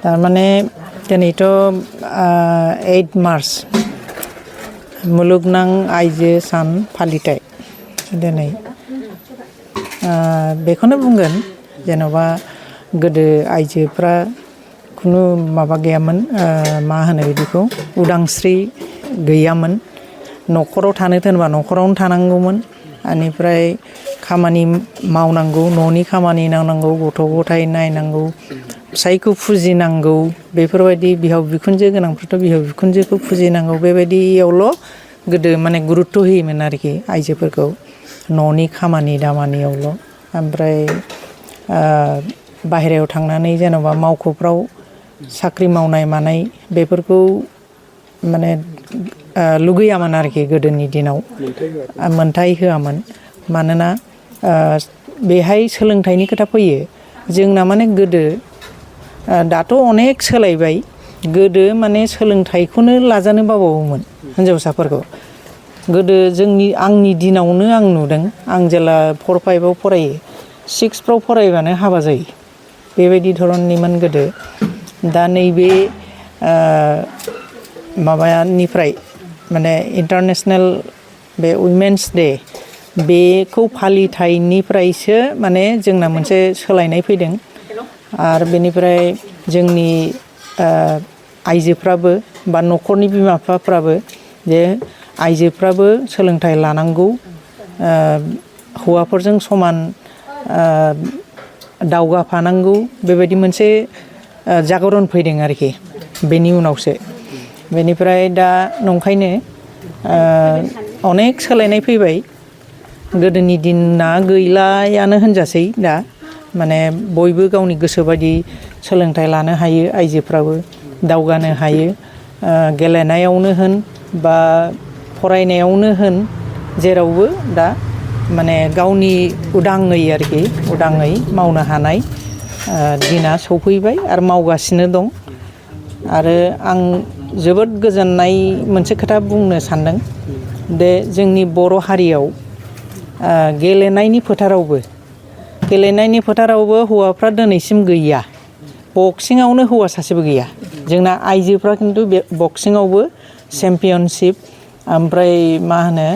तारमाने दिनैथ' 8 मार्च मुलुगनां आइजो सान फालिथाय दिनै बेखौनो बुंगोन जेन'बा गोदो आइजोफ्रा खुनु माबा गैयामोन मा होनो बिदिखौ उदांस्रि गैयामोन न'खराव थानो थोनबा न'खरावनो थानांगौमोन बेनिफ्राय खामानि मावनांगौ न'नि खामानि मावनांगौ गथ' गथाय नायनांगौ फिसायखौ फुजिनांगौ बेफोरबायदि बिहाव बिखुनजो गोनांफ्राथ' बिहाव बिखुनजोखौ फुजिनांगौ बेबायदियावल' गोदो माने गुरुत्त होयोमोन आरोखि आइजोफोरखौ न'नि खामानि दामानियावल' ओमफ्राय बाहेरायाव थांनानै जेन'बा मावख'फ्राव साख्रि मावनाय मानाय बेफोरखौ माने लुगैयामोन आरोखि गोदोनि दिनाव मोनथाय होआमोन मानोना बेहाय सोलोंथाइनि खोथा फैयो जोंना माने गोदो दाथ' अनेक सोलायबाय गोदो माने सोलोंथाइखौनो लाजानो बावबावोमोन हिनजावसाफोरखौ गोदो आंनि दिनावनो आं नुदों आं जेला 4-5 फरायो 6फ्राव फरायबानो हाबा जायो बेबायदि धरननिमोन गोदो दा नैबे माबानिफ्राय माने इन्टारनेशनेल बे उइमेन्स डे बेखौ फालिथायनिफ्रायसो माने जोंना मोनसे सोलायनाय फैदों आरो बेनिफ्राय जोंनि आइजोफ्राबो बा न'खरनि बिमा बिफाफ्राबो जे आइजोफ्राबो सोलोंथाइ लानांगौ हौवाफोरजों समान दावगाफानांगौ बेबायदि मोनसे जागरण फैदों आरोखि बेनि उनावसो बेनिफ्राय दा नंखायनो अनेक सोलायनाय फैबाय गोदोनि दिना गैलायानो होनजासै दा माने बयबो गावनि गोसो बायदि सोलोंथाइ लानो हायो आइजोफ्राबो दावगानो हायो गेलेनायावनो होन बा फरायनायावनो होन जेरावबो दा माने गावनि उदाङै मावनो हानाय दिना सफैबाय आरो मावगासिनो दं आरो आं जोबोद गोजोननाय मोनसे खोथा बुंनो सानदों दे जोंनि बर' हारियाव गेलेनायनि फोथारावबो हौवाफ्रा दिनैसिम गैया बक्सिंआवनो हौवा सासेबो गैया जोंना आइजोफ्रा खिन्थु बे बक्सिंआवबो चेम्पियनशिप ओमफ्राय मा होनो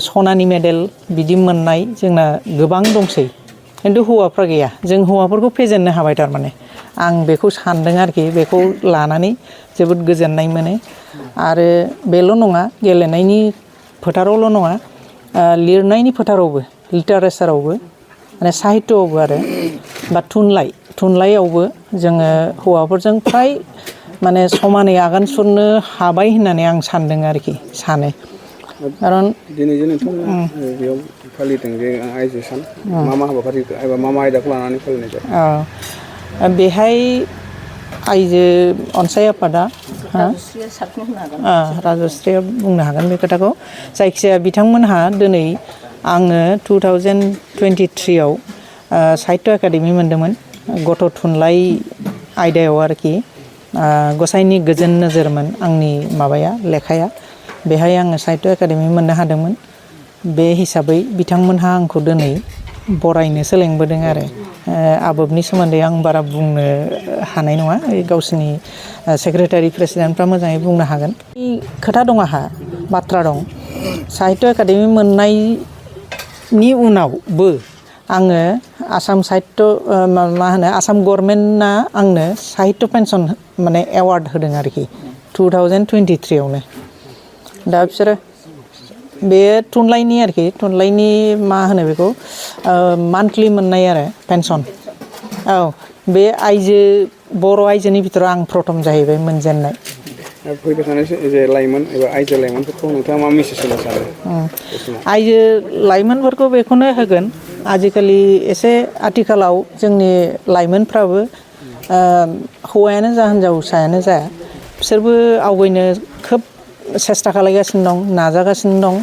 सनानि मेडेल बिदि मोननाय जोंना गोबां दंसै खिन्थु हौवाफ्रा गैया जों हौवाफोरखौ फेजेननो हाबाय थारमाने आं बेखौ सानदों आरोखि बेखौ लानानै जोबोद गोजोननाय मोनो आरो बेल' नङा गेलेनायनि फोथारावल' नङा लिरनायनि फोथारावबो लिटारेचारावबो माने साहित्यआवबो आरो बा थुनलाइयावबो जोङो हौवाफोरजों फ्राय माने समानै आगान सुरनो हाबाय होननानै आं सानदों आरोखि सानो खारन दिनै जे नोंथांमोना बेयाव फालिदों जे आइजो सान मा हाबाफारि एबा मा आयदाखौ लानानै फालिनाय जायो बेहाय आइजो अनसाय आफादा राजस्रिया बुंनो हागोन बे खोथाखौ जायखिजाया बिथांमोनहा दिनै आङो 2023 साहित्य एकाडेमि मोनदोंमोन गथ' थुनलाइ आयदायाव आरोखि गसाइनि गोजोन नोजोरमोन आंनि माबाया लेखाया बेहाय आङो साहित्य एकाडेमि मोननो हादोंमोन बे हिसाबै बिथांमोनहा आंखौ दिनै बरायनोसो लेंबोदों आरो आबोबनि सोमोन्दै आं बारा बुंनो हानाय नङा गावसिनि सेक्रेटारि प्रेसिडेन्टफ्रा मोजाङै बुंनो हागोन खोथा दं आंहा बाथ्रा दं साहित्य एकाडेमि मोननायनि उनावबो आङो आसाम साहित्य मा होनो आसाम गभर्नमेन्टआ आंनो साहित्य पेन्सन माने एवार्ड होदों आरोखि 2023आवनो दा बिसोरो बे थुनलाइनि आरोखि थुनलाइनि मा होनो बेखौ मान्थलि मोननाय आरो पेन्सन औ बे बर' आइजोनि बिथोराव आं प्रथम जाहैबाय मोनजेननाय फैबाय थानाय जे लाइमोन एबा आइजो लाइमोनफोरखौ नोंथाङा मा मेसेज होनो सानो आइजो लाइमोनफोरखौ बेखौनो होगोन आजिखालि एसे आथिखालाव जोंनि लाइमोनफ्राबो हौवायानो जा हिनजावसायानो जा बिसोरबो आवगायनो खोब सेस्था खालायगासिनो दं नाजागासिनो दं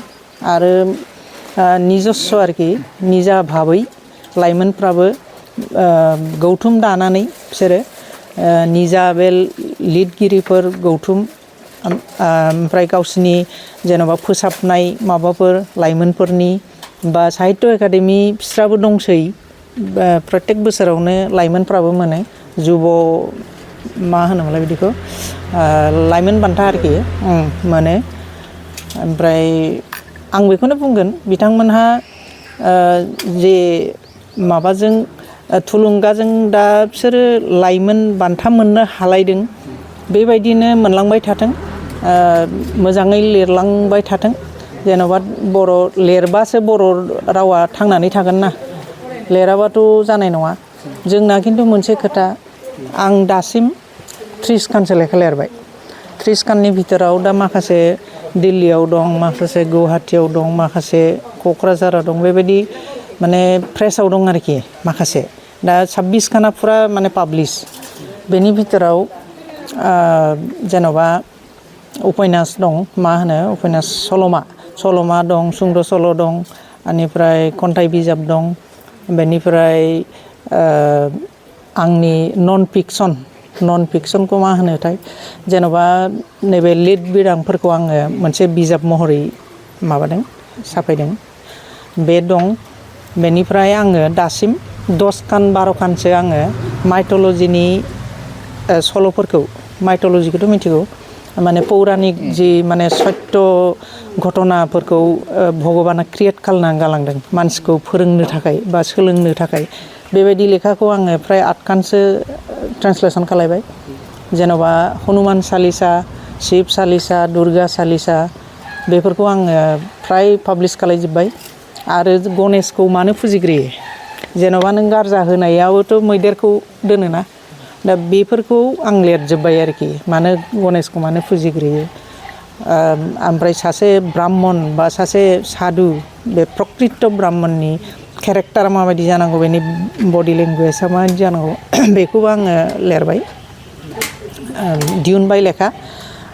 आरो निजस्व आरोखि निजा भाबै लाइमोनफ्राबो गौथुम दानानै बिसोरो निजा बे लिरगिरिफोर गौथुम ओमफ्राय गावसिनि जेन'बा फोसाबनाय माबाफोर लाइमोनफोरनि बा साहित्य एकाडेमि बिस्राबो दंसै प्रत्येक बोसोरावनो लाइमोनफ्राबो मोनो जुब मा होनोमोनलाय बिदिखौ लाइमोन बान्था आरोखि मोनो ओमफ्राय आं बेखौनो बुंगोन बिथांमोनहा जे माबाजों थुलुंगाजों दा बिसोरो लाइमोन बान्था मोननो हालायदों बेबायदिनो मोनलांबाय थाथों मोजाङै लिरलांबाय थाथों जेन'बा बर' लिरबासो बर' रावा थांनानै थागोन ना लिराबाथ' जानाय नङा जोंना खिन्थु मोनसे खोथा आं दासिम 30 खानसो लेखा लिरबाय 30 खाननि भितराव दा माखासे दिल्लीयाव दं माखासे गुवाहाटीयाव दं माखासे क'क्राझाराव दं बेबायदि माने प्रेसाव दं आरोखि माखासे दा 26 खाना फुरा माने पाब्लिश बेनि भितराव जेन'बा उपन्यास दं मा होनो उपन्यास सल'मा दं सुंद' सल' दं बेनिफ्राय खन्थाइ बिजाब दं बेनिफ्राय आंनि नन फिक्सनखौ मा होनोथाय जेन'बा नैबे लिरबिदांफोरखौ आङो मोनसे बिजाब महरै माबादों साफायदों बे दं बेनिफ्राय आङो दासिम 10 खान 12 खानसो आङो माइथ'लजिनि सल'फोरखौ माइथ'लजिखौथ' मिथिगौ माने पौराणिक जि माने सत्य घटनाफोरखौ भगबाना क्रियेट खालामनानै गालांदों मानसिखौ फोरोंनो थाखाय बा सोलोंनो थाखाय बेबायदि लेखाखौ आङो फ्राय 8 खानसो ट्रेन्सलेसन खालायबाय जेन'बा हनुमान चालिसा शिब चालिसा दुर्गा चालिसा बेफोरखौ आङो फ्राय पाब्लिश खालायजोब्बाय आरो गणेशखौ मानो फुजिग्रोयो जेन'बा नों गारजा होनायावथ' मैदेरखौ दोनोना दा बेफोरखौ आं लिरजोब्बाय आरोखि मानो गणेशखौ मानो फुजिग्रोयो ओमफ्राय सासे ब्राह्मण बा सासे साधु बे प्रकृत ब्राह्मणनि केरेक्टारा माबायदि जानांगौ बेनि बडि लेंगुवेजआ माबायदि जानांगौ बेखौबो आङो लिरबाय दिहुनबाय लेखा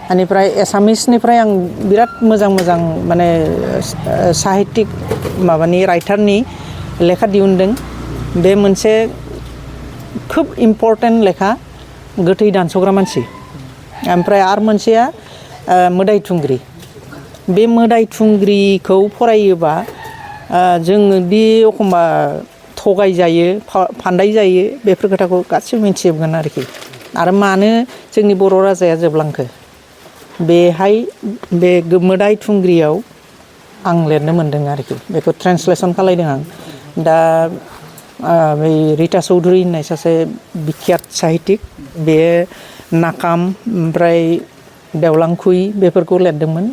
बेनिफ्राय एसामिसनिफ्राय आं बिराद मोजां माने साहित्यिक माबानि राइटारनि लेखा दिहुनदों बे मोनसे खोब इम्पर्टेन्ट लेखा गोथै दानस'ग्रा मानसि ओमफ्राय आरो मोनसेया मोदाय थुंग्रि बे मोदाय थुंग्रिखौ फरायोबा जोङो दि एखमबा थगायजायो फान्दाय जायो बेफोर खोथाखौ गासिबो मिथिजोबगोन आरोखि आरो मानो जोंनि बर' राजाया जोबलांखो बेहाय बे मोदाय थुंग्रियाव आं लिरनो मोन्दों आरोखि बेखौ ट्रेन्सलेसन खालायदों आं दा बै रिता चौधुरी होननाय सासे बिख्यात साहित्यिक बे नाकाम ओमफ्राय देवलांखुइ बेफोरखौ लिरदोंमोन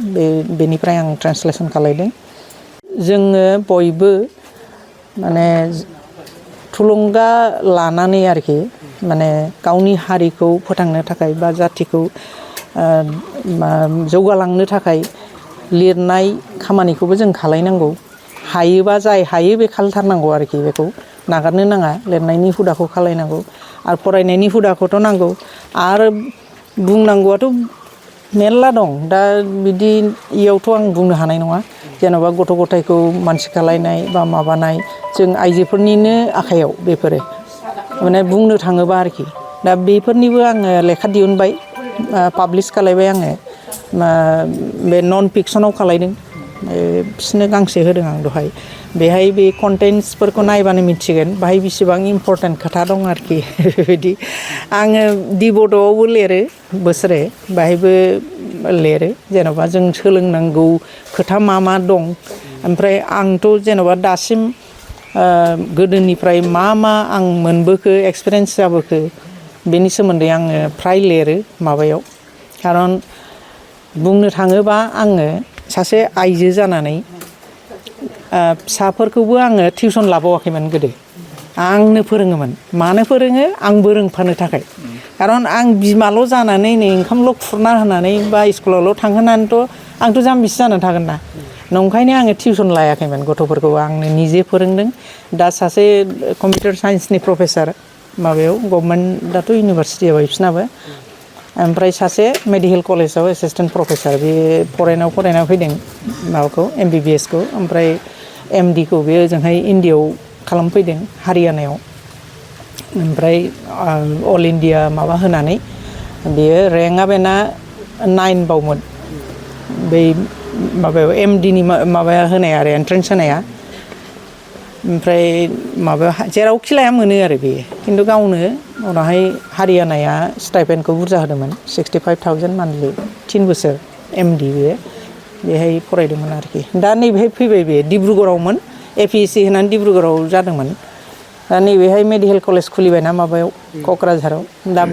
बेनिफ्राय आं ट्रेन्सलेसन खालायदों जोङो बयबो माने थुलुंगा लानानै आरोखि माने गावनि हारिखौ फोथांनो थाखाय बा जातिखौ जौगालांनो थाखाय लिरनाय खामानिखौबो जों खालायनांगौ हायोबा जाय हायो बे खालायथारनांगौ आरोखि बेखौ नागारनो नाङा लिरनायनि हुदाखौ खालायनांगौ आरो फरायनायनि हुदाखौथ' नांगौ आरो बुंनांगौआथ' मेरला दं दा बिदि इयावथ' आं बुंनो हानाय नङा जेन'बा गथ' गथायखौ मानसि खालायनाय बा माबानाय जों आइजोफोरनिनो आखायाव बेफोरो माने बुंनो थाङोबा आरोखि दा बेफोरनिबो आङो लेखा दिहुनबाय पाब्लिश खालायबाय आङो बे नन फिक्सनाव खालायदों बिसोरनो गांसे होदों आं दहाय बेहाय बे कन्टेन्ट्सफोरखौ नायबानो मिथिगोन बाहाय बेसेबां इम्पर्टेन्ट खोथा दं आरोखि बेबायदि आङो दि बड'आवबो लिरो बोसोरे बाहायबो लिरो जेन'बा जों सोलोंनांगौ खोथा मा दं ओमफ्राय आंथ' जेन'बा दासिम गोदोनिफ्राय मा आं मोनबोखो एक्सपिरियेन्स जाबोखो बेनि सोमोन्दै आङो फ्राय लिरो माबायाव खारन बुंनो थाङोबा आङो सासे आइजो जानानै फिसाफोरखौबो आङो टिउसन लाबावाखैमोन गोदो आंनो फोरोङोमोन मानो फोरोङो आंबो रोंफानो थाखाय खारन आं बिमाल' जानानै नै ओंखामल' खुरना होनानै बा स्कुलावल' थांहोनानैथ' आंथ' जाम्बिसो जानानै थागोन ना नंखायनो आङो टिउसन लायाखैमोन गथ'फोरखौ आंनो निजे फोरोंदों दा सासे कम्पिउटार साइन्सनि प्रफेसार माबायाव गभर्नमेन्टआथ' इउनिभारसिटि जाबाय बिसोरनाबो ओमफ्राय सासे मेडिकेल कलेजाव एसिसटेन्ट प्रफेसार बे फरायना फैदों माबाखौ MBBSखौ ओमफ्राय MDखौ बे ओजोंहाय इन्डियायाव खालामफैदों हारियानायाव ओमफ्राय अल इन्डिया माबा होनानै बेयो रेंकआ बेना 9 बावमोन बै माबायाव MDनि माबाया होनाया आरो एन्ट्रेन्स होनाया ओमफ्राय माबा जेरावखि लाया मोनो आरो बेयो खिन्थु गावनो उनावहाय हारियानाया स्टाइपेन्डखौ बुरजा होदोंमोन 65,000 मान्थलि 3 बोसोर MD बेयो बेहाय फरायदोंमोन आरोखि दा नैबेहाय फैबाय बेयो डिब्रुगड़आवमोन APSC होनानै डिब्रुगड़आव जादोंमोन दा नैबेहाय मेडिकेल कलेज खुलिबायना माबायाव क'क्राझाराव दा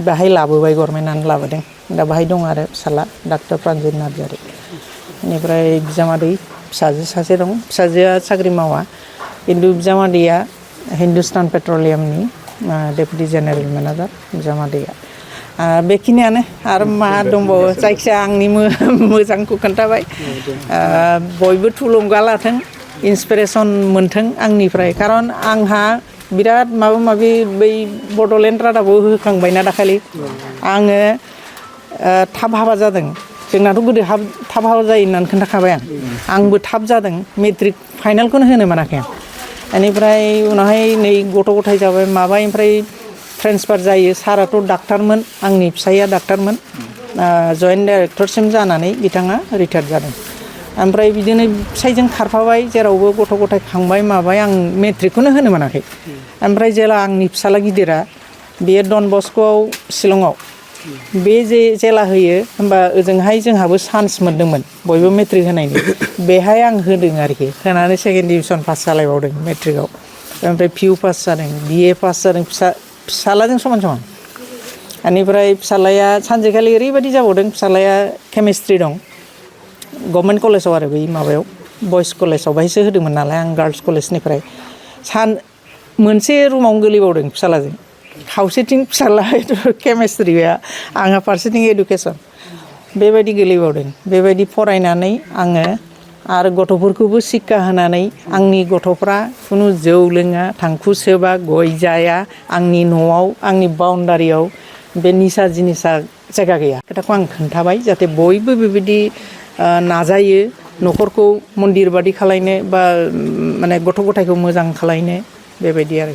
बाहाय लाबोबाय गभर्नमेन्टआनो लाबोदों दा बाहाय दं आरो फिसाला डक्टर प्रानजित नार्जारि बेनिफ्राय बिजामादै फिसाजो सासे दं फिसाजोआ साख्रि मावा खिन्थु बिजामादैया हिन्दुस्तान पेट्रलियामनि डेपुटि जेनेरेल मेनेजार बिजामादैया बेखिनियानो आरो मा दंबावो जायखिजाया आंनि मोजांखौ खोन्थाबाय बयबो थुलुंगा लाथों इन्सपिरेसन मोन्थों आंनिफ्राय खारन आंहा बिराद माबा माबि बै बड'लेण्ड रादाबाव होखांबायना दाखालि आङो थाब हाबा जादों जोंनाथ' गोदो थाब हाबा जायो होननानै खोन्थाखाबाय आंबो थाब जादों मेट्रिक फाइनालखौनो होनो मोनाखै आं बेनिफ्राय उनावहाय नै गथ' गथाय जाबाय माबाय ओमफ्राय ट्रेन्सफार जायो साराथ' डाक्टारमोन आंनि फिसाइया डाक्टारमोन जइन्ट डाइरेक्टरसिम जानानै बिथाङा रिटायार जादों ओमफ्राय बिदिनो फिसाइजों खारफाबाय जेरावबो गथ' गथाय खांबाय माबाय आं मेट्रिकखौनो होनो मोनाखै ओमफ्राय जेला आंनि फिसाला गिदिरा बेयो डन बस्क'आव शिलंआव बे जेला होयो होमबा ओजोंहाय जोंहाबो चान्स मोन्दोंमोन बयबो मेट्रिक होनायनि बेहाय आं होदों आरोखि होनानै सेकेन्ड डिभिजन पास जालायबावदों मेट्रिकआव ओमफ्राय PU पास जादों BA पास जादों फिसालाजों समान बेनिफ्राय फिसालाया सानसेखालि ओरैबायदि जाबावदों फिसालाया केमिस्ट्रि दं गभर्नमेन्ट कलेजाव आरो बै माबायाव बयस कलेजाव बाहायसो होदोंमोन नालाय आं गार्लस कलेजनिफ्राय मोनसे रुमावनो गोलैबावदों फिसालाजों खावसेथिं फिसाला केमिस्ट्रिया आंहा फारसेथिं एडुकेसन बेबायदि गोलैबावदों बेबायदि फरायनानै आङो आरो गथ'फोरखौबो शिक्षा होनानै आंनि गथ'फ्रा खुनु जौ लोङा थांखु सोबा गय जाया आंनि न'आव आंनि बाउन्डारियाव बे निसा जिनिसा जायगा गैया खोथाखौ आं खोन्थाबाय जाहाथे बयबो बेबायदि नाजायो न'खरखौ मन्दिर बादि खालायनो बा माने गथ' गथायखौ मोजां खालायनो बेबायदि आरोखि